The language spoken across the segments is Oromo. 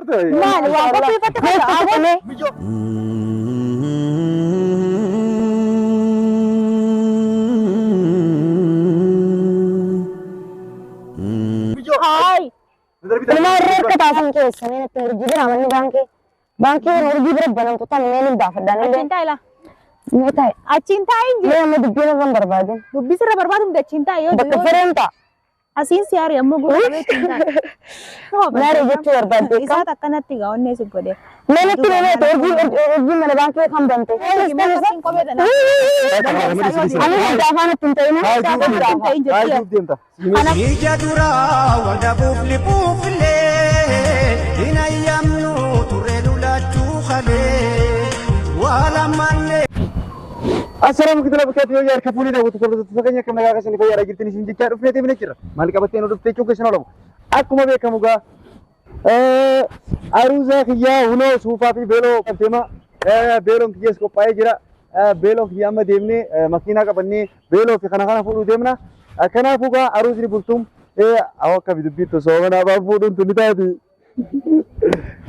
Maali waan qopheeffatte kana aboo? Haay. Ilma irra harka taasan keessa mee natti urjii bira manni baankii. Baankii urjii bira banamtu tan mee nin baafadhaan illee. Achiin taa'e laa. Mee taa'e. Achiin taa'e hin jiru. Mee amma dubbiin irra hin barbaadin. Dubbii sirra barbaadu hundi achiin taa'e yoo Bakka fireen ta'a. Asiin si aari ammoo gurra qabee achiin taa'e. Maari jechuu barbaadde kam? Isaat akkanatti gaa onnee si godhe. Mee natti mee mee urjiin mana baankii kan bante. Ani hunda afaan itti hin ta'in. Ija duraa wadabuuf liquufillee hin ayyamnu turre lulachuu kalee waa lammannee. Assalamu alaikum warahmatullahi wabarakatuh. Harka fuunee daawwatu hordoftoota keenya akkam nagaa keessanii fayyaa jirtanii isin jechaa dhufnee deemnee jirra. Maal qabattee nu dhuftee jechuun keessan oolamu. Akkuma beekamu gaa aruuza kiyyaa hunoo suufaa fi beeloo qabteema. Beeloon kiyyees qophaa'ee jira. Beeloon kiyya amma deemnee makiinaa qabannee beeloo fi kana kana fuudhuu deemna. Kanaafuu gaa aruuzni bultuun akka dubbiittu soomana afaan fuudhuun tuni taati.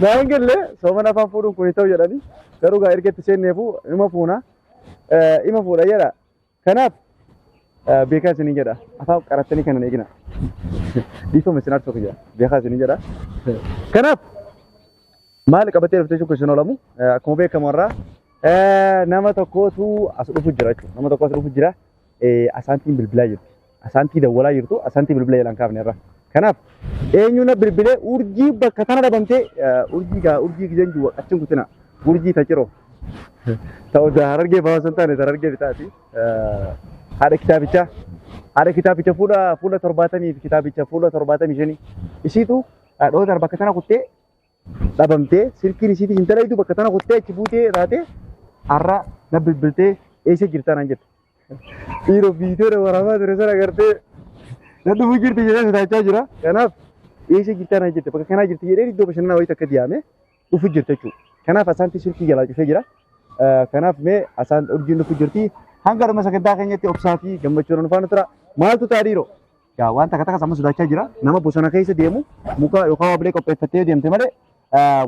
Naan galle soomana afaan fuudhuun kun ta'u jedhanii garuu gaa erga itti seenneefu ima fuuna. Ima fuudha jedha. Kanaaf beekaa isinii jedha. Afaan qarattanii kanan eegina. Dhiifama isin aarsu kiyya. Beekaa isinii jedha. Kanaaf maal qabatee dhuftee jechuun isin oolamu akkuma beekamu irraa nama tokkotu as dhufu jira jechuudha. Nama tokko as dhufu jira. Asaantiin bilbilaa jirti. Asaantii dawwalaa jirtu. Asaantii bilbila jalaan kaafne irra. Kanaaf eenyu na bilbilee urjii bakka tana dhabamtee urjii gaa urjii gizeen jiru achiin kutina. Urjii taciroo. Ta'u harargee fa'aa osoo hin taane harargee bitaati. Haadha kitaabichaa. Haadha kitaabicha fuula fuula 70 fi kitaabicha fuula 75. Isiitu dhootaan bakka tana kuttee dhabamtee silkiin isiitii hin dalaydu bakka tana kuttee achi buutee taate har'a na bilbiltee eessa jirtaa naan jette. Dhiiroo viidiyoo waraabaa ture sana agartee na dhufuu jirti jedhee sodaachaa jira. Kanaaf eessa jirtaa naan jette bakka kanaa jirti jedhee iddoo bashannanaa wayii takka diyaame dhufu jirti jechuudha. Kanaaf asaantii silkii jalaa cufee jira. Kanaaf mee asaan urjiin dhufu jirti. Hanga dhuma sagantaa keenyatti obsaa fi gammachuun nu faana tura. Maaltu ta'a dhiiroo? Gaa waan takka takka amma sodaachaa jira. Nama bosona keessa deemu muka yookaan wabilee qopheeffattee deemte malee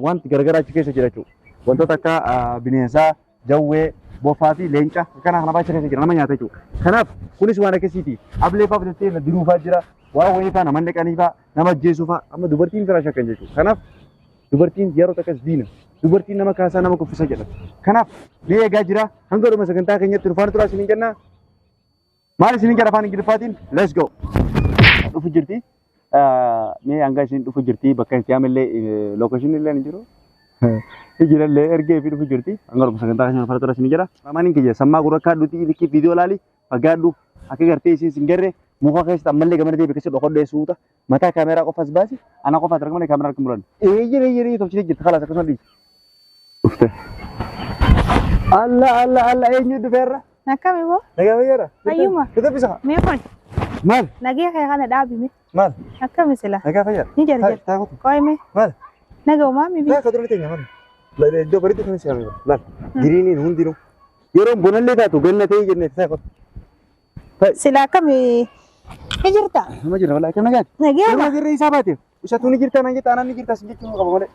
wanti garagaraa achi keessa jira jechuudha. Wantoota akka bineensaa, jawwee, bofaa fi leenca kana kana achi keessa jira nama nyaata jechuudha. Kanaaf kunis waan akkasiiti. Ablee fa'aa bitattee na diruufaa jira. Waan wayii fa'aa nama naqanii fa'aa nama ajjeesuu fa'aa amma dubartiin fira shakkan jechuudha. Kanaaf dubartiin yeroo takkas diina. Dubartiin nama kaasaa nama kuffisa jedha. Kanaaf mee eegaa jira hanga dhuma sagantaa keenyatti nu faana turaa isiniin jenna. Maal isiniin jedha afaan Ingiliffaatiin? Let's go. Dhufu jirti. Mee hanga isin dhufu jirti bakka itti yaamillee location illee ni jiru. Ijirallee ergee fi dhufu jirti. Hanga dhuma sagantaa keenya faana turaa isiniin jedha. Amaaniin kiyya sammaa gurra kaadhuuti likkii viidiyoo laali fagaadhu akka gartee isin sin garre muka keessa ammallee gamana deebi keessa dhokodhee suuta mataa kaameeraa qofas baasi ana qofaas arga malee kaameeraa harka muran. Eeyyee eeyyee tolchitee jirti kalaas akkasuma dhiisi. Dhufte. Alla alla alla eenyu dhufeerra? Akkami boo? Nagaa fayyaadha? Fayyuma. Kita bisa. Mee kun Maal? nagee kee kana dhaabime. Maal? Akkami sila? Nagaa fayyaadha? Ni jarjar. Taa kutu. Qo'ime. Maal? Naga umaami bi. Taa kadurri teenya maal? Iddoo bareedu kan si'ame. Laal. Giriiniin hundinuu. Yeroo bonallee taatu ganna ta'ee jennee taa kutu. Sila akkami ni jirta? Nama jira walaa akkam nagaati? Nagee Nama jirra isaa baate. Isatu ni jirta naan jetta anaan ni jirta sin jechuun qaba malee.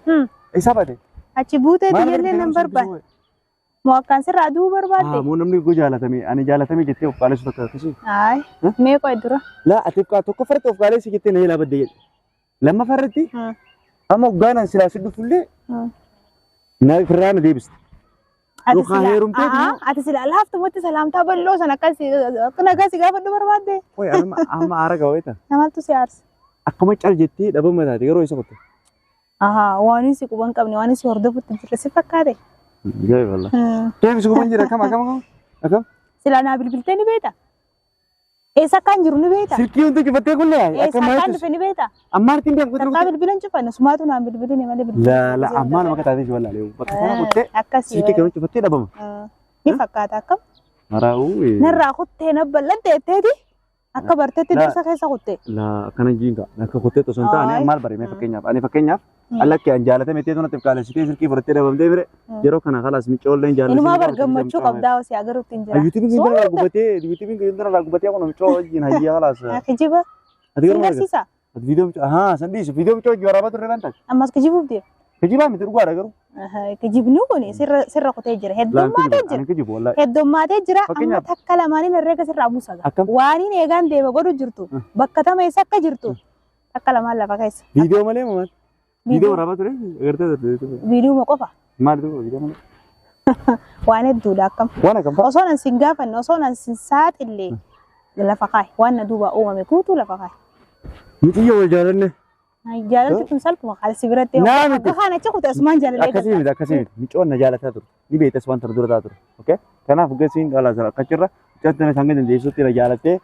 Isaa baate. Achi buutee iyyallee nan barbaade. Moo akkaan sirraa du'uu barbaadde? Moo namni goo jaalatame ani jaalatame jettee of qaalessu takka akkasii. Haay. Mee qo'e dura. Laa ati tokko farratti of qaalessi jettee na jalaa badde jedhe. Lammaffaa irratti amma hoggaanaan silaa si dhufullee na firraa na deebiste. Yookaan heerumtee Ati sila laaftumatti salaamtaa bal'oo sana akka nagaa si gaafadhu barbaadde. Qoy amma amma aara gaawweta. Namatti si aarsa. Akkuma cal jettee dhabama taate yeroo isa kutte. Ahaa waan si quban qabne waan si hordofutti jirre si fakkaate. Ajaa'iba wallah. Deebisi quban jira akkam akkam akkam akkam. Sila naa bilbiltee ni beekta? Eessa akkaan jiru ni beekta? Silkii hundi cufattee kunnee Eessa akka akkaan maalitti dhufe ni beekta? ammaan ittiin deemu kutte Takkaa bilbila hin cufanne sumaatu naan bilbiline malee bilbila. La la ammaan nama taatee si wallaalee bakka kana kuttee Akkasii. silkii kana cufattee dhabama. Ni fakkaata akkam. Maraa'uu. Narraa kuttee na bal'atte jetteeti akka barteetti La- dursa keessa kutte. La akkana jiinka akka kuttee osoo hin taane Ayi. maal bare mee fakkeenyaaf ani fakkeenyaaf allakkee an jaalatame teetu natti qaalessitee silkii fudhattee dhabamtee bire yeroo kana kalaas micoolleen jaalatame. Inumaa bar gammachuu qabdaa osii agaruutti hin jira. Yuutuubiin kun irraa gubatee yuutuubiin kun irraa gubatee kun micoo wajjin hayyaa kalaas. Kijiba. Ati Sin garuu maal garsiisa. Ati viidiyoo micoo ahaa san dhiisu viidiyoo micoo wajjin waraabaa turre kan taate. Ammas kijibuuf deema. Kijibaa miti dhugaadha garuu. Kijibni kun sirra kutee jira. Heddummaatee jira. Ani kijibu wallaahi. Heddummaatee jira. Amma Fakkeenyaaf- takka lamaaniin herreega sirraa buusa. Akkam? Waaniin eegaan deema godhu jirtu. Bakka tama eessa akka jirtu. Takka lamaan lafa keessa. Viidiyoo malee moo maal? Viidiyoo waraabaa ture agartee turte. Viidiyoo qofa. Maal duuba viidiyoo malee? Waan hedduudha akkam. Waan akkam fa'a? Osoo nan sin gaafanne osoo nan sin saaxillee lafa kaaye. Waan na duuba uumame guutuu lafa kaaye. Mixiyyo wal jaalanne. Jaalalti kun salphuma qalsi biratti. Naa miti. Akka kaan achi kute asumaan jaalallee Akkasii miti akkasii miti. Micoon na jaalataa ture. Ni beektas waan tana dura taa ture. Okay? Kanaaf gasiin kalaas akkachirra mucatti na hanga dandeessutti na jaalattee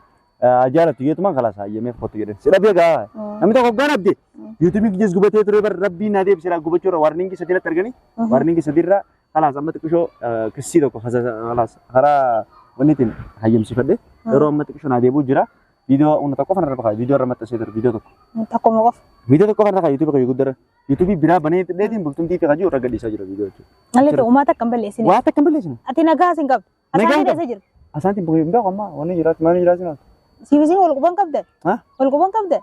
jaalattu yeetumaan kalaas hayyamee kottu jedhan. Si dhabee gaa. Namni tokko hoggaan abde. Yuutuubii kiyyees gubatee ture bar rabbiin na deebisee gubachuu irra warningi sadii irratti arganii warningi sadii irra kalaas amma xiqqishoo kissii tokko kalaas karaa wanni ittiin hayyamsiifadhe yeroo amma xiqqishoo naa deebi'u jira. Viidiyoo una tokko fanarra bakaa viidiyoo irra maxxansee ture viidiyoo tokko. Tokkuma qofa. Viidiyoo tokko fanarra yuutuubii kan guddara. Yuutuubii biraa banee dheetiin bultumtii fi hajii irra gadhiisaa jira viidiyoo jechuudha. Malee ta'u uumaa takka hin balleessine. Waa takka hin balleessine. Ati nagaa sin qabdu. Nagaa Asaan hin eessa jirtu? Asaantiin bu'ee hin beeku amma wanni jiraatu maal jiraatu naaf. Siif wal quban qabdan? Ha? Wal quban qabdan?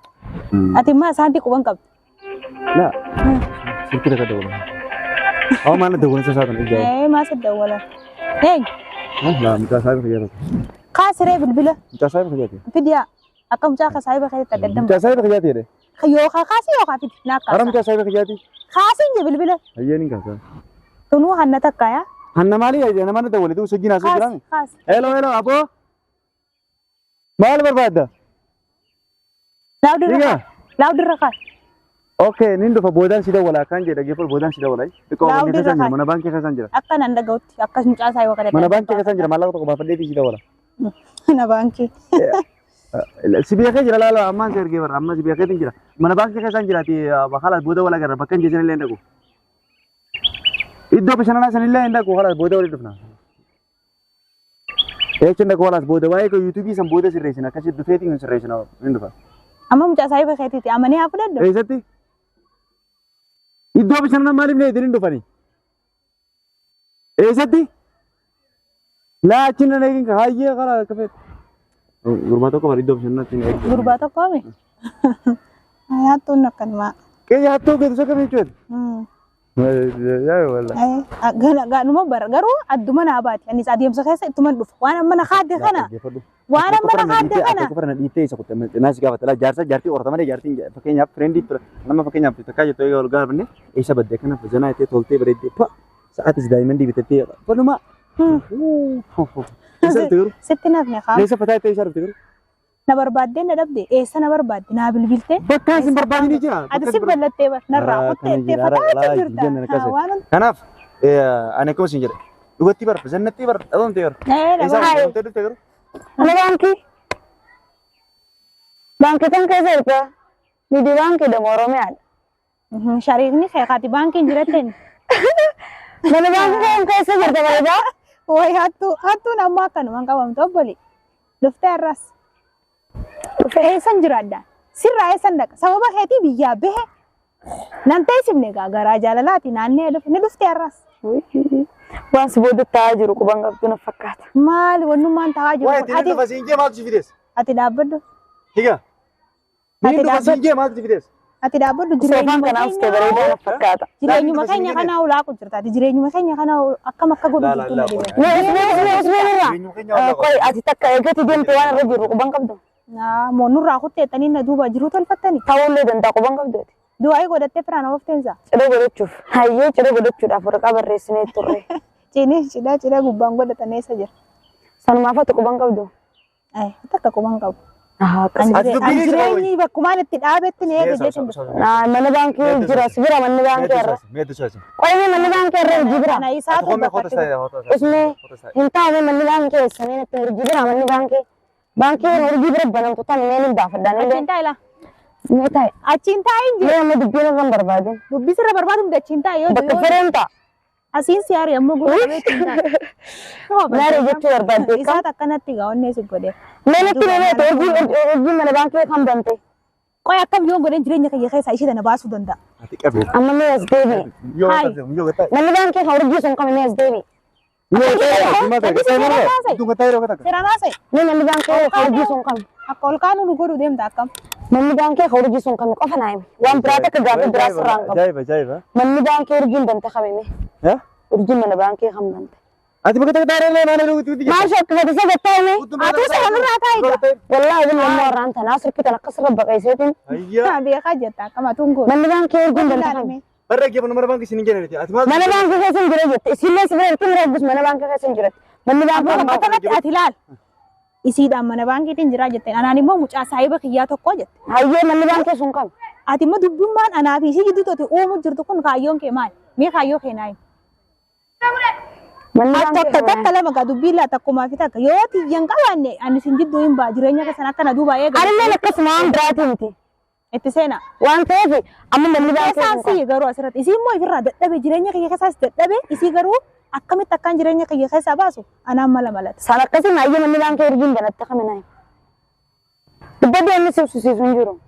Ati immoo asaantii quban qabdu. Laa. Silkii takka dawwala. Awwa maal dawwala isaa sana ijaa. Ee maa si dawwala. Eenyu? Laa mucaa saayiba fayyadatu. Kaasiree bilbila Mucaa saayiba fayyadatu. fidiyaa. Akka mucaa ka saayiba keessatti adda Mucaa saayiba fayyadatu jedhe. Yookaan kaasii yookaan fidi naa Hara kaasa. mucaa saayiba fayyadatu. Kaasiin je bilbila. Hayyeen hin kaasa. Tunuu hanna takka yaa. Hanna maali nama na dawwale tu sojii naasoo Kaasi jiraame. kaasi. Hello hello aboo. Maal barbaadda? Laawdirra Dhigaa. kaasi. Laawdirra kaasi. Okay, nin dhufa boodaan si dawwala akkaan jedhe dhaggeeffadhu boodaan si dawwala. Xiqqoo wanni Laawdirra keessan jira kaasi. mana baankii keessan jira. Akka nan dhaga'utti akkas mucaa saayiba keessatti. Mana baankii keessan jira maallaqa tokko baafadheetii si dawwala. Mana baankii. Si beekee jira laala ammaan si ergee bara amma si beekeetiin jira. Mana baankii keessan jiraati kalaas booda wal agarra bakka hin jeesin illee hin dhaqu. Iddoo bashannanaa san illee hin dhaqu kalaas booda waliin dhufna. Eecha hin dhaqu kalaas booda waa'ee yuutuubii san booda sirreessina akkasii dhufeetiin hin sirreessina hin dhufa. Amma mucaa saayiba keetiiti amanee haa fudhadhu. Eessatti? Iddoo bashannanaa maaliif na eedin hin dhufani? Eessatti? Laa achi nan eegin hayyee karaa akka feete. Gurbaa tokko bara iddoo bashannanaatti na eegin. Gurbaa tokko hami. Hattuun akkanumaa. Qeeyya hattoo geetu isa kamii jechuudha. Yaa wallah. Ganuma bara garuu adduma naa baati. Anis adeemsa keessa ittuman dhufa. Waan amma na kaadde kana. Waan amma na kaadde kana. Tokko farna dhiittee isa kutte naas gaafata laa jaarsa jaartii horata malee jaartiin fakkeenyaaf fireendii nama fakkeenyaaf takkaa jettu egaa wal gaafanne eessa badde akkana zanaa jettee toltee bareeddee pa sa'aatis daa'imman bitattee baluma. Eessa dhufte garuu? Sitti nafne kaa. Eessa fataa jettee eessa dhufte garuu? Na barbaaddee na dhabde. Eessa na barbaadde? Naa bilbiltee. Bakka isin barbaadanii jira. Ati si ballattee bar narraa kuttee itti fataa jirta. Waan Kanaaf ani akkuma isin jedhe dhugatti bar zannatti bar dhabamte bar. ee Eessa nama dhabamtee dhufte garuu? Mana baankii. Baankii kan keessa jirta. Midi baankii dha Oromiyaadha. shariikni kee kaati baankiin jiratteen. Mana baankii kan keessa jirta bareedaa. Wayi hattuu hattuun amma akkanumaan qabamtu obboli. Dhuftee har'as. Eessan jiraadha? Sirraa eessan dhaqa? Sababa keetii biyyaa bahe. Nan teessifne egaa garaa jaalalaati naannee dhufe ni dhuftee har'as. Waan si booda taa'aa jiru quban qabdu na fakkaata. Maali wannummaan taa'aa jiru Waa'ee kun? ittiin Ati dhufa siin jee maaltu si fides? ati dhaabbadhu. Higa. Ati Niin dhufa siin jee maaltu si fides? Ati dhaabbadhu Soofaan jireenyuma kanaaf keenya ta'e bareedaa na fakkaata. jireenyuma keenya kana ulaaqu jirta. Ati jireenyuma keenya kana akkam akka godhu Laa, laa, jirtu na laa, dhibe. Mee usmee usmee usmee irraa. Qoy ati takka eegatti deemte waan irra jiru quban qabdu. Moo nurraa kutteettanii na duuba jiruu tolfattanii. Ta'ullee danda'a quban qabdu. Du'aa godhattee firaan oofteensa. Cidha godhachuuf. Hayyee cidha godhachuudhaaf waraqaa barreessinee turre. Cinii cidha cidha gubbaan godhatan eessa jira? Sanumaaf ati quban qabdu. Takka quban qabu. Akkasii. Ati dubbii ni jira Jireenyi bakkumaan itti dhaabetti ni eega jechuun. Mana baankii jira si bira manni baankii irra. Meetu saasi. Qoy mee manni baankii irra hojii bira. Kana isaatu Ati bakka hoota itti saasi. Usmee hin taa'u manni baankii eessa mee natti hojii bira manni baankii. Baankii hojii bira banamtu tan mee ni baafadhaan illee. Achiin taa'ila. Mee taa'e. Achiin taa'in jira. Mee amma dubbiin irra hin barbaadin. Dubbii sirra barbaadu hundi achiin taa'e yoo Bakka fireen ta'a. Asiin si haari ammoo gurra qabeetti hin taa'e. Maari jechuu barbaadde kam? Isaatu akkanatti gaa onnee si godhe. Mee natti mee hojii mana baankii kan bante. Qoy akkam yoon godheen jireenya kiyya keessaa ishee tana baasuu danda'a. Ati qabe. Amma mee as deebi'i. Yoo Hai. ta'e yoo ta'e. Manni baankii kan urjii sun kam mee as deebi'i. Seeraan haasa'e. Mee manni baankii urjii sun kami? Akka ol kaanu nu godhu deemta akkam. Manni baankii urjii sun kami qofa naa himi. Waan biraa takka gaaffii biraa sirraa hin qabu. Ajaa'iba ajaa'iba. Manni baankii urjiin bante kami mee? Urjiin mana baankii kam bante? Ati bakka takka taaree maana dhuguutti. Maal shokkifate isa gattee himi? Atuu seeraan taa'i. Wallaahi bin lamma warraan tanaa sirkitan akkasirra baqayseetiin. Ayyaa. Beekaa jetta akkam atuun gootu. Manni baankii urjiin bante kami? Barra geeffannu mana baankii isin hin jenne ati maal? Mana baankii keessa hin jira jette. Isillee si bira jirti mira eeggus mana baankii keessa hin jiratti. Manni baankii Bakka kanatti ati ilaal. Isiidhaan mana baankiitiin jira jette. Anaan immoo mucaa saahiba kiyyaa tokko jette. Hayyee manni baankii sun kami? Ati immoo dubbummaan anaa fi isii gidduu tooti uumu jirtu kun kaayyoon kee maali? Mee kaayyoo kee naa himi. Manni baankii Takka takka lama gaa dubbii laa takkumaa fi takka yoo tiyyan qabaanne ani isin jidduu hin baa jireenya keessan akkana duuba eega. Anillee akkasuma waan biraatii miti. Itti seenaa. Waan ta'eef amma manni baankii Keessaan sun kami? sii garuu asirratti isii immoo ifirraa dadhabe jireenya kiyya keessaas dadhabe isii garuu akkamitti akkaan jireenya kiyya keessaa baasu anaan mala malata. San akkasuma hayyee manni baankii urjiin banatte kami naa himi? Dubbaddu inni si ibsisiisu hin jiru.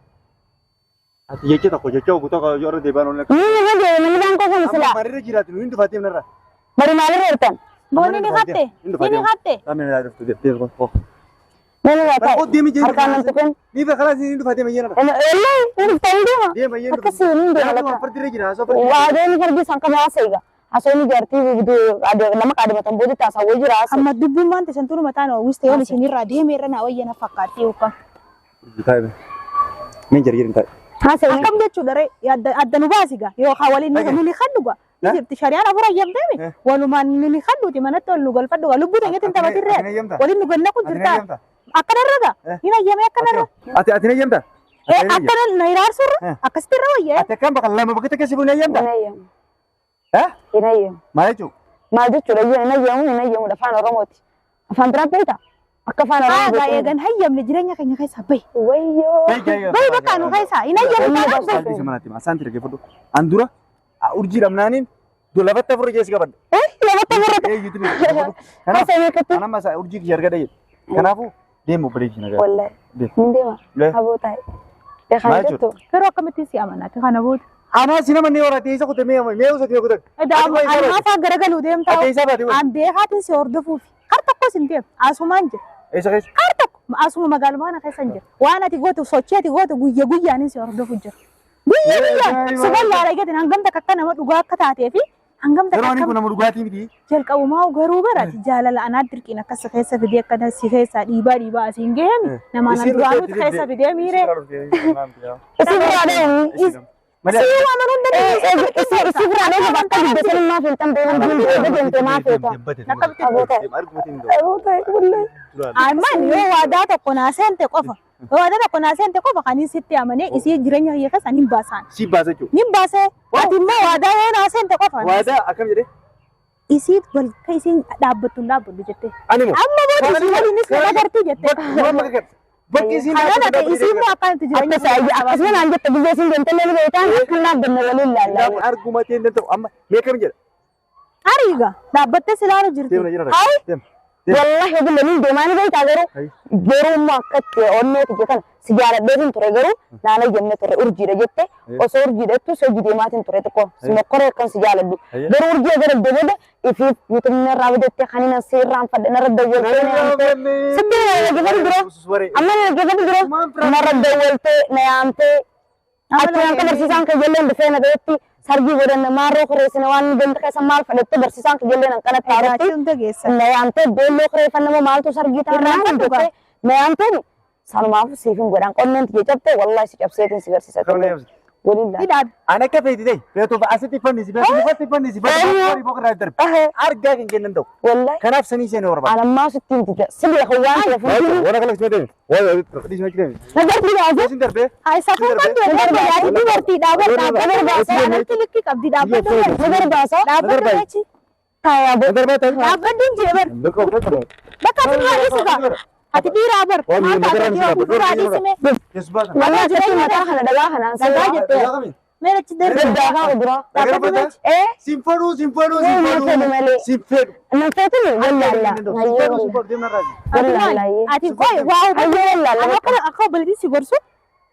Ati jecha tokko jecha ogu tokko yoo irra deebi'an oolne. Ni irra deebi'e manni baankii kun Amma silaa. marirra jiraatu nu hin dhufaatee narra. Bari maalirra jirtan? Boonni ni hatte ni hatte. Manni irraa taa'e. Harkaan namti kun. Ni fa kalaas ni dhufaatee mayyana. Wallahi ni dhufta hin deema. Deema mayyana. Akkasii ni deema lakka. Fardirra jira haasoo fardirra. Waadeen fardi san qaba haasa'e Haasawni jaartii nama qaadimatan booda taasawwee jira haasa'e. Amma dubbummaan teessan turuma taana oowwiste yoon isinirraa deeme irra naa wayya na fakkaatti yookaan. Taa'e. Min jira jirin taa'e. Haasa'e. Akkam jechuudha ree adda nu baasi gaa yookaan waliin nu ni kadhu gaa. Ni jirti shari'aan afur ayyamteemi walumaan nu ni kadhuuti manatti ol nu galfadhu gaa lubbuu teenyatti hin taphatirree waliin nu ganna kun jirtaa. Akkanarra gaa hin ayyamee akkanarra. Ati ati nayyamta? Akkana na hiraarsurra akkasitti irra wayya. Ati akkam bakka lama bakka takka si buna nayyamta? Hin ayyamu. Eh? Hin ayyamu. Maal jechuun? Maal jechuudha hin ayyamu hin ayyamu afaan Oromooti. Afaan biraa beektaa? Akka afaan Oromoo Haa eegan hayyamne jireenya keenya keessaa bahi. Wayyoo. Bahi bakka nu keessaa hin ayyamne taanaan bahi. Salphisa manatti hima. Asaan tirgee fudhu. An dura urjii dhabnaaniin lafatti afurra keessa qabadha. Lafatti afurra. Ee yuutuubii. Kanaaf Haasa'e beekatti. an amma urjii kiyya argadha jedhe. Kanaafuu deemu obboleettii nagaa. Wallahi. Deemu. Hin deema. Haboo taa'e. Beekan Maal jettu. Garuu akkamittiin si amanate kana booda. Anaa si nama ni horaate isa kute mee mee usa kute kute. Anaa faa garagaluu deemtaa. Ati isa baate wai. An beekaatiin si hordofuufi. Kar tokkos hin deemu. Asumaan jira. Isa keessa. Kar tokko asuma magaaluma kana keessa hin jira. Waan ati gootu sochii ati gootu guyya guyyaanin si hordofu jira. Guyya guyyaan si bal'aadha jedhan hangam takka akka nama dhugaa akka taatee fi hangam takka Garuu ani akka kun nama dhugaatii miti. jalqabumaa garuu barati jaalala anaa dirqiin akkas keessa fidee akkana si keessaa dhiibaa dhiibaa asiin gahemi namaan an duraanuu keessa fidee miiree. Isi biraa deemu. Si waan hunda Isi biraa deemu bakka dubbatanii maaf hin tambe hin deemte maaf feeta. Haboo taa'e. Haboo taa'e wallahi. Ammaan yoo waadaa tokko naa seente qofa yoo waadaa tokko naa seente qofa kan hin sitti amanee isii jireenya kiyya keessa nin baasaan. Si baasa jechuudha. Nin baasee ati immoo waadaa yoo naa seente qofa. Waadaa akkam jedhee? Isii bakka isiin dhaabbattu hin dhaabbadhu jettee. Ani moo? Amma booda isii waliinis nama agartuu jettee. Bakki isiin Kanaan ati isii immoo akkanatti jireenya Akka saayyaa akkasuma naan jette biyya isin deemte illee beektaan akka hin dhaabbanne waliin laallaa. Arguma ta'e hin danda'u amma mee kam jedha? Ariiga dhaabbattee silaalu jirti. Deemna jira. Ayi. Deem. Wallahi billa ni deemaa ni beektaa garuu garuu immoo akkatti onneeti jettan si jaaladheetiin ture garuu naan ayyamne ture urjiidha jette osoo urjiidha jettu si hojii deemaatiin ture xiqqoo si mokkoree akkan si jaaladhu garuu urjii agar iddoo booda ifiif yuutumni irraa bitatte kan inni si irraan fadhe narra dawwaltee na yaamtee sitti na dhaggeeffatu dura amma na dhaggeeffatu dura narra dawwaltee na yaamtee achi waan barsiisaan kan jalleen dhufee na ta'etti sargii godhanne maarroo kireessine waan nu keessa maal fadhatte barsiisaan kan jalleen hanqanatti haarotti Hunda geessa. na yaamtee beelloo kireeffannamo maaltu sargii ta'a Irraan jettee na yaamtee sanumaaf siif hin godhan qonneen tiyya cabte wallahi si cabseetiin si garsiisa waliin laala. Hidhaadha. Ani akka feeti ta'e feetuuf asitti fannisi feetuuf mukatti fannisi feetuuf horii boqorraa darbe argaa kan kennan ta'u. Wallahi Kanaaf sanii seenuu barbaada. anammaa sitti hin tija si beeka waan ta'eef hin jiru. Waan akka lakkisuma deemi. Waan dhiisuma deemi. Nagarti gaafa Isin darbee. Haa isa kun kan du'e darbe dubartii dhaabbadhu dhaabbadhu anatti likkii qabdi dhaabbadhu na garbaasa dhaabbadhu achi taayaa boo Darbaa ta'e. dhaabbadhu hin jee bar Bakka bakka ati duraa dhiisi gaa ati dhiiraa bar maal taate dhiiraa duraa dhiisime wallahi akkatti mataa kana dhagaa kanaan dhagaa jettee mee achi darbe Daddaafaa uduraa. dhaabbadhu achi Eh Sin fedhu sin fedhu Yoo sin na fedhu fedhu malee. sin fedhu. nan feetuni wallaalla. Sin fedhu sin fedhu deemna raasi. ati maal ati qoy waa Hayyee wallaalla. akka akka obboleettii si gorsu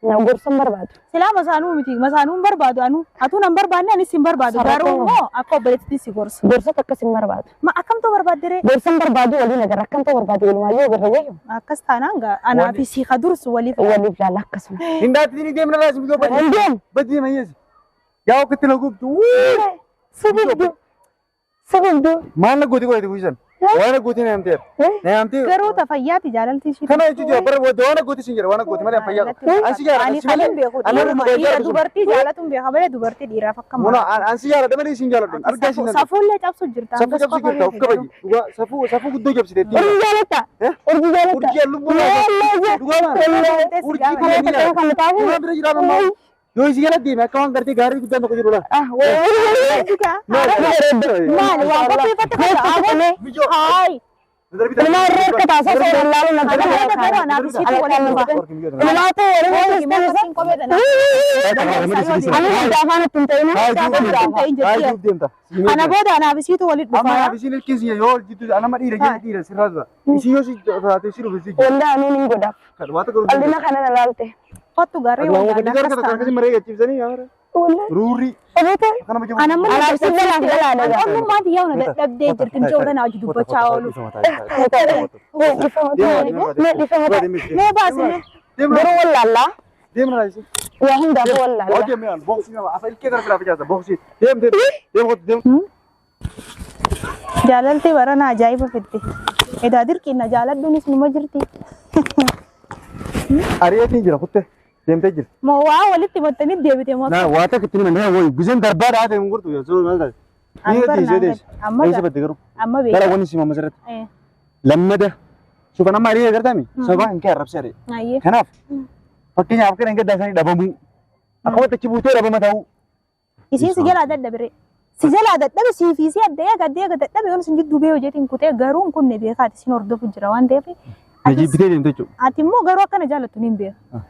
Na gorsan barbaadu. Silaa masaanuu miti masaanuu hin barbaadu anuu atuu nan barbaanne anis hin barbaadu Sarara garuu koo. immoo akka obboleettitti si gorsa. Gorsa takkas hin barbaadu. Ma akkamtu barbaadde ree? Gorsan barbaadu waliin agarra akkamtu barbaadu walumaa yoo agarra wayyo. Akkas taanaan gaa anaa fi si ka dursu waliif. Waliif laala akkasuma. Hin daattiin deemna laas miyyoo badii. Hin deemu. Badii mayyeesi. Yaa okkatti na gubdu. Sigibdu. Sigibdu. Maal na gooti godhate guyyisan? Waan na gooti na hamteera. Na hamtee. Garuu ta fayyaati jaalalti ishii. Kana jechuun bara waan na gooti sin jedha waan na gooti malee fayyaa. Ansi jaaladha Ani si malee. kan hin beeku Ani dhiiruma dhugaa dhiira jaaladhu. dubartii jaalatu hin beeka malee dubartii dhiiraaf akka Muna ansi jaaladha malee isin jaaladhu. Argaa isin jaaladhu. Safuullee cabsu jirta. Safuu cabsu jirta of kabaji. Dhugaa safuu safuu guddoo cabsiteetti. Urjii jaalatta. Urjii jaalatta. Urjii lubbuu dhugaa maal? Urjii Karaa takka kan taa'u. Dhugaa bira jiraatu ammaa. Yoo isi jala deeme akka waan gartee gaarii guddaan tokko jiru laa. Ah, wayii. Maali waan qopheeffatte kana Miyyoo. Haay. Ilma irra harka taasisa seeraan laaluun na Kana booda garuu anaa fi siitu waliin dhufa. Ilmaatu waliin Ani hunda afaan ittiin ta'ina. Kana booda anaa fi siitu waliin Amma dhufa. anaaf isin ilkiin sinya yoo jidduu anama dhiira jedhe dhiira sirraa dura. Isin yoo si taate si dhufe si Waldaa anuun hin godhaaf. kan waan tokko Qal'ina kana na laalte. Kottu garee Waan waliin gadi gara kana akkasii maree gachiifsanii yaa Waldaa. ruurrii Obeete. akkana ma Ana mana Anaaf si galaaf galaadha. Onnummaan xiyyaa hunda dadhabdee jirti mucaa hunda naa hojii dubbachaa oolu. Mee dhiifama ta'e. Mee baasine. Garuu wallaallaa. Deemna laayisi. Waa hundaafuu wallaallaa. Hojii mi'aan booksii nama afa ilkee gara biraa facaasa booksii deem deem deem qotu deem. Jaalalti barana ajaa'iba fidde. Edaa dirqiin na jaaladhuunis numa jirti. Ari'eetiin jira kutte deemtee jirti. Moo waa walitti himattanii deebite moo Na waa takka itti nima wayi gizeen darbaa dhaate hin gurtu yoo maal taate. Ani Ni barnaa dhiisee deesse. amma Eessa badde garuu. amma Gara beeka. wanni simaama sirriitti. Eh, Lammada. Suufan amma ari'ee gartaami. Sababa hin kee arrabsee ari'e. Ayyee. Kanaaf fakkeenyaaf akka dhangeddaa isaanii dhabamuu. Akkuma achi buutee dhabama ta'uu. Isiin si jalaa dadhabire. Si jalaa dadhabe sii fi si adda eega adda eega dadhabe yoon isin jidduu bee hojeetiin kutee garuu kun ne beekaati isin hordofu jira waan ta'eef. Hojii bitee deemte jechuudha. Ati immoo garuu akkana jaalattu ni beeka.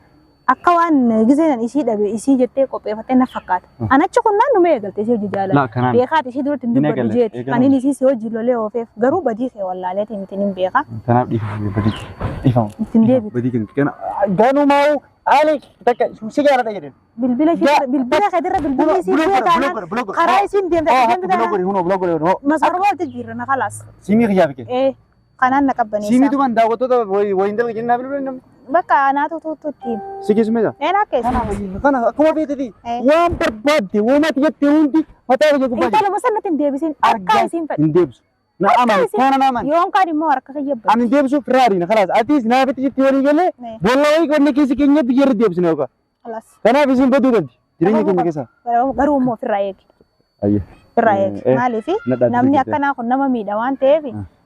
Akka waan giseen isii dhabe isii jettee qopheeffattee na fakkaata. Anachi kun naan numa eegalte isii hojii Laa, jaalala. kanaan. Beekaati isii duratti hin Hin dubbadhu eegalle, jeeti. eegalle. Kan inni isii si hojii lolee oofeef garuu badii kee wallaaleeti miti ni beeka. Kanaaf dhiifama badii dhiifama. Ittiin deebitu. Badii kan kana ganumaa ali takka si jaalladha jedheen. Bilbila ishee bilbila keetirra bilbilli isii Buloo du'e godhe, taanaan buloo godhe, buloo godhe. karaa isiin deemte deemte Buloo taanaan godhe hunoo buloo godhe hunoo. masarba walitti jijjiirra na kalaas. Simii kiyyaa fike. Ee kanaan na qabbaneessa. Simii tuman daawwattoota wayiin dalga jennaa bilbilan namni. Bakka anaatu tuututti. Si keessumeessa. Een akka Kana kana akkuma feeteti Eh. waan barbaadde uummata jettee hundi mataa kiyya gubbaa jira. Intaluma sanatti hin deebisin akka isiin fedhe. Hin deebisu. Na amani kana na amani. Yoon kaan immoo harka kiyya bada. Ani hin deebisuuf raariin kalaas atis naafitti jetti walii galee Eh. bolla wayii qonna keessa keenya biyya irra deebisne yookaan. Kalaas. Kanaaf isin baduu qabdi jireenya keenya keessaa. Garuu immoo ofirraa eegi. Ayyee. Ofirraa eegi. Eh, Maaliif na dhaaddate namni jirte. akkanaa kun nama miidha waan ta'eef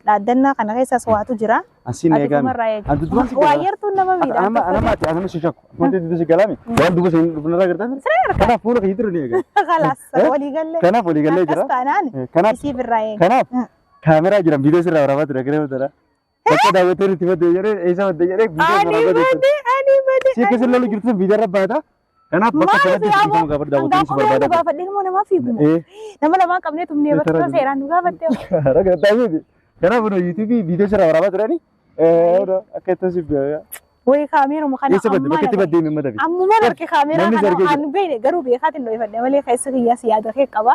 dhaaddannaa kana keessas waatu jira. Asiin Ati eegame. kumarraa eegi. Ati duraan si Waa galaa. yartuun nama miidha. Anama anama ati anama si shakku. Wanti dudu si galaame. Waan duuba seen dhufnarraa gartaan. Kanaaf fuula kiyya dura ni eega. Kalaas Eh? walii galee. Kanaaf walii galee jira. Akkas taanaan Eh, Kanaaf isii birraa eegi. kanaaf kaameraa jiran viidiyoo sirraa waraabaa ture garee mutara. Bakka daawwattoonni itti madde jedhee eessa madde jedhee viidiyoo Ani waraabaa ture. bade ani bade. Si akkasii lolu jirtu viidiyoo irra baata. Kanaaf bakka Maaliif sanatti yaaboo? dhiifama gaafadhu daawwattoonni si Hangaa kophee nu barbaada. gaafadhe ilmoo namaa fiiguma. Eh. Nama lamaan qabnee tumnee Eh, bakka tara seeraan nu gaafatte. Raga taa'ee Kanaaf nu YouTube viidiyoo sirraa waraabaa turani. Akka ittiin si beekaa. Wayi kaameeruma kana Eessa badde bakka itti baddee himma tafi. Ammumaan harki kaameeraa Namni kana sargee an beekne garuu beekaatiin dho'ifadhe malee keessa kiyyaas yaada kee qaba.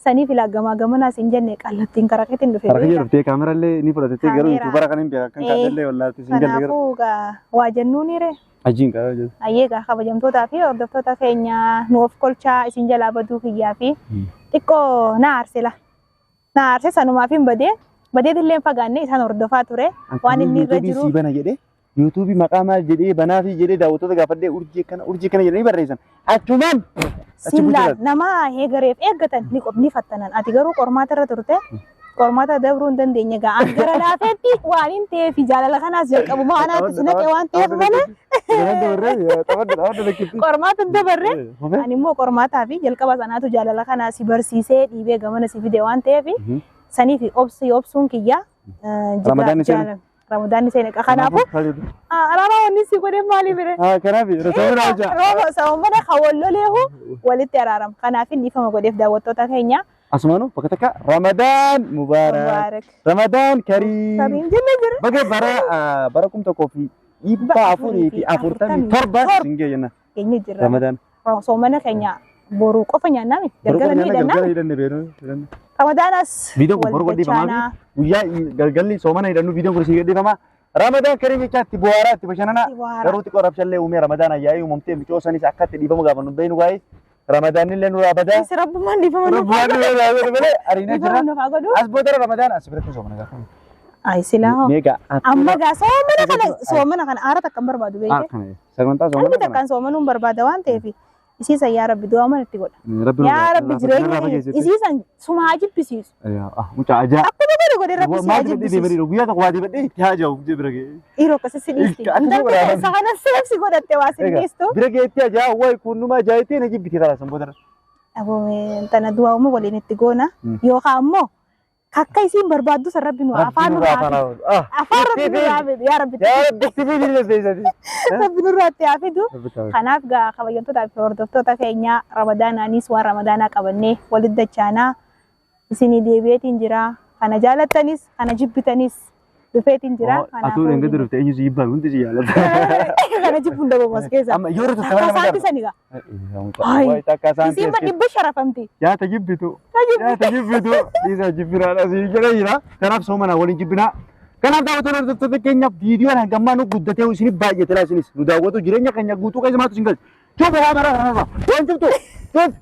Saniif ilaa gamaa gamanaas hin jenne qallattiin karaa keetiin dhufe. Harka jedhu dhuftee kaameraallee ni fudhatettee garuu Kaameeraa. yuutuubara kan hin beekan kan Eh. kaadallee wallaatti sin galle garuu. Kanaafuu gaa waa jennuun hire. Ajiin qaba jedhu. Ayyee gaa kabajamtootaa fi hordoftoota keenya nu of kolchaa isin jalaa baduu kiyyaa fi xiqqoo na aarse la. Na aarse sanumaaf hin badee badeetillee hin fagaanne isaan hordofaa ture. Waan inni irra jiru sii bana jedhee yuutuubii maqaa maal jedhee banaa fi jedhee daawwattoota gaafadhee urjii akkana jedhanii barreessan. Achumaan achi Sillaan buutu nama heegareef eeggatan ni ni fattanan. Ati garuu qormaata irra turte qormaata dabruu hin dandeenye gaa. Ani gara laafeetti waan hin ta'eef jaalala kanaas jalqabuma anaatti si naqe waan ta'eef malee qormaata hin dabarre. Ani immoo qormaataa fi jalqaba sanaatu jaalala kanaa si barsiisee dhiibee gamana si fide waan ta'eef saniif obsi obsuun kiyya. Ramadaanni seene. Ramadaanni seene. Kanaafuu araara wanni si godhe maaliif bire? Kanaaf rooba hojjaa. Rooba sababana kan walloleehu walitti araarama. Kanaaf dhiifama godheef daawwattoota keenya. Asumaanuu bakka takka Ramadaan Mubaarak. Mubaarak. Ramadaan Kariim. Kariim jenne jira. Baga bara 1447 sin gee jenna. Geenye jirra. Ramadaan. Soomana keenya boruu qofa nyaannaa miti. Galgala ni Galgala hidhannaa. hidhanne beenu. Hidhanne. Ramadaanas Viidiyoon kun boru wal gadhiifamaa dachaanaa. fi guyyaa galgalli soomana hidhannu viidiyoon kun isin gadhiifama. Ramadaan karii jecha itti bu'aaraa itti bashannanaa. Itti bohaaraa. Garuu xiqqoo rabshallee uumee Ramadaan ayyaa'ii uumamtee micoo sanis akka itti dhiifama gaafannu beeynu gaa'ee. Ramadaan illee nurraa badaa. Is rabbummaan dhiifama nuuf haa Rabbumaan godhu. nurraa badaa malee ariinee Dhiifama jira. nuuf haa godhu. As boodara Ramadaan as biratti soomana gaafa. Ay silaa hoo. Meeqa? Amma gaa soomana kana soomana kana aara takka hin barbaadu beekte. Sagantaa Qalbii soomana kana. takkaan soomanuun barbaada waan ta'eef isiisan yaa rabbi du'a mana itti godha. Rabbi Yaa rabbi jireenya isiisan sumaa jibbisiisu. Mucaa ajaa. Akkuma godhe godhe rabbi si haa Maal fedhii jibbisiisu. deemanii guyyaa tokko waa deebadhee itti haa jahu bira ga'ee. Dhiiroo akkasii si dhiisti. Akkasuma Intalti godhaa. keessa kana seefsi godhatte waa si dhiistu. Bira ga'eetti ajaa wayi kun numa ajaa'ibtee na jibbiti karaa san booda. Aboo tana du'a uuma waliin itti goona. Yookaan ammoo kakka isiin barbaaddu san rabbi nu afaan nurraa fidu. Afaan rabbi nurraa fidu. Yaa rabbi Yaa rabbi itti fidi dandeessati. rabbi nurraa itti haa fidu. Kanaaf gaa kabajamtootaa fi hordoftoota keenya ramadaanaanis waan ramadaanaa qabannee walitti dachaanaa isinii deebi'eetiin jira. Kana jaalattanis kana jibbitanis dhufeetiin jira. Atuu dhangaa durte eenyu si jibbaa hundi si jaalata. Kana jibbuun dhabamu as keessa. Amma yeroo tokko Takka nama saanti sani gaa. Wayi takka saanti. Isiin dhibba sharafamti. Nyaata jibbitu. Nyaata jibbitu. Dhiisa jibbinaadha si jedhee jira. Kanaaf soomana waliin jibbinaa. Kanaaf daawwattoota hordoftoota keenyaaf viidiyoon hangammaa nu guddatee isinif baay'ate laa isinis nu daawwatu jireenya keenya guutuu keessa maatu isin galcha. Cufa waa maraa kanarra waan cuftu. Cuf.